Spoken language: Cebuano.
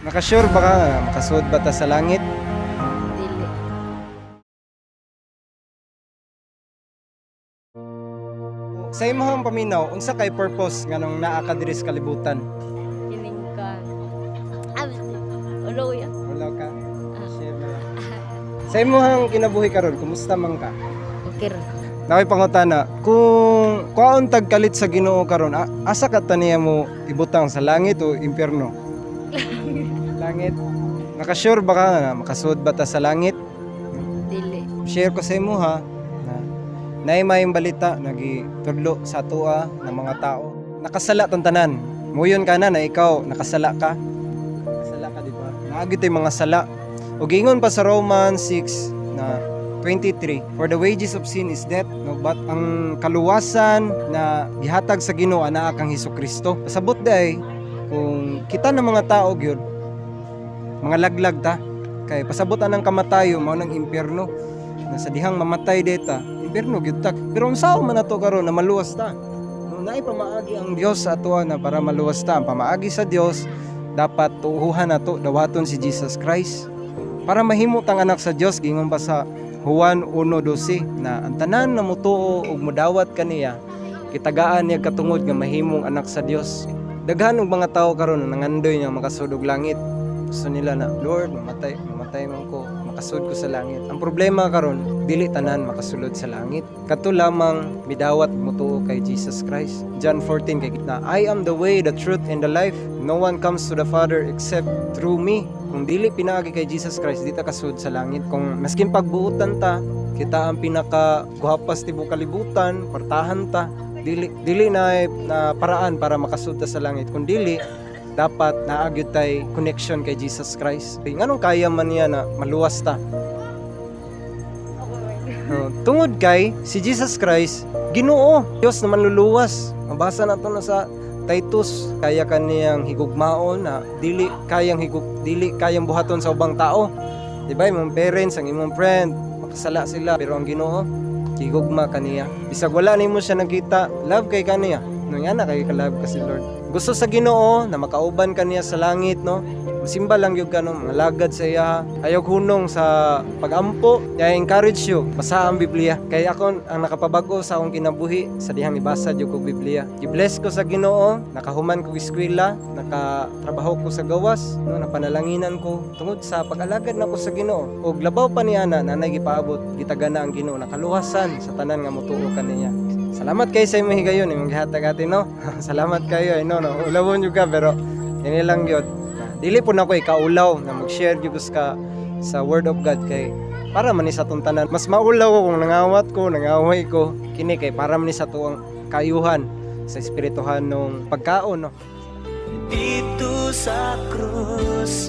Nakasure ba ka nga makasud ba ta sa langit? Dili. Sa imong paminaw, unsa kay purpose nganong naa ka diri sa kalibutan? Kining ka. Ah, ulo ya. Wala ka. Share na lang. Sa imong kinabuhi karon, kumusta man ka? Okay ra. Nakoy pangutana, kung kuwaon tag kalit sa Ginoo karon, asa ka ta niya mo ibutang, sa langit o impyerno? Langit. Nakasure ba ka nga makasud ba ta sa langit? Dili. Share ko sa imo ha na naay maayong balita nagitudlo sa atoa ng mga tao. Nakasala tang tanan. Muyon ka na na ikaw nakasala ka. Nakasala ka, di ba? Naagi tay mga sala. Ug ingon pa sa Romans 6 na 23, "For the wages of sin is death," no, but ang kaluwasan na gihatag sa Ginoo anaa kang Hesukristo. Pasabot day kung kita ng mga tao gyud mga laglag ta kay pasabot anang kamatayo mao nang impyerno na sa dihang mamatay deta impyerno gyud ta. Pero unsaon man nato karon na maluwas ta, no? Naay pamaagi ang Dios sa atoa na para maluwas ta. Ang pamaagi sa Dios, dapat tuuhan nato, dawaton si Jesus Christ para mahimo tang anak sa Dios. Gingon pa sa Juan 1:12 na ang tanan na mutuo ug modawat kaniya, kitagaan niya katungod nga mahimong anak sa Dios. Daghan og mga tawo karon na nangandoy nga makasud og langit. Gusto nila na, "Lord, mamatay, mamatay man ko, makasud ko sa langit." Ang problema karon, dili tanan makasulod sa langit. Kato lamang midawat, mutuo kay Jesus Christ. John 14 kay na, "I am the way, the truth and the life. No one comes to the Father except through me." Kung dili pinaagi kay Jesus Christ, di ta kasud sa langit. Kung maskin pagbuotan ta, kita ang pinaka guwapas tibuok kalibutan, kwartahan ta, dili dili na na paraan para makasud ta sa langit. Kung dili dapat naa gyud tay connection kay Jesus Christ. Nganong kaya man niya na maluwas ta? No, tungod kay si Jesus Christ, Ginoo, Dios na manluluwas. Mabasa na to na sa Titus, kaya kaniyang higugmaon na dili kayang buhaton sa ubang tao. Di ba, imong parents, ang imong friend, makasala sila, pero ang Ginoo higugma kaniya. Bisag wala nimo siya nakita, love kay kaniya. No, nga na kay ka-love ka si Lord. Gusto sa Ginoo na makauban kaniya sa langit, no? Masimba lang gyud ka, no, mga lagad sa iya. Ayaw hunong sa pagampo. I encourage you, basa ang Biblia. Kay ako ang nakapabag-o sa akong kinabuhi sa dihang ibasa jud ko Biblia. Gi-bless ko sa Ginoo, nakahuman ko eskwela, nakatrabaho ko sa gawas, no, napanalanginan ko tungod sa pag-alagad nako sa Ginoo. Og labaw pa niya na nanay gipaabot, gitagana ang Ginoo na kaluwasan sa tanan nga motuo kaniya. Salamat kay sa imong higayon imong gihatag ate, no. Salamat kayo, no, no. Ulawon jud ka pero kini lang gyud. Dili po nako ikaulaw na mag-share gyud ko sa Word of God kay para man ni sa atong tanan. Mas maulaw ko kung nangawat ko, nangaway ko. Kini kay para man ni sa tuang kayuhan sa espirituhan nung pagkaon, no. Dito sa krus.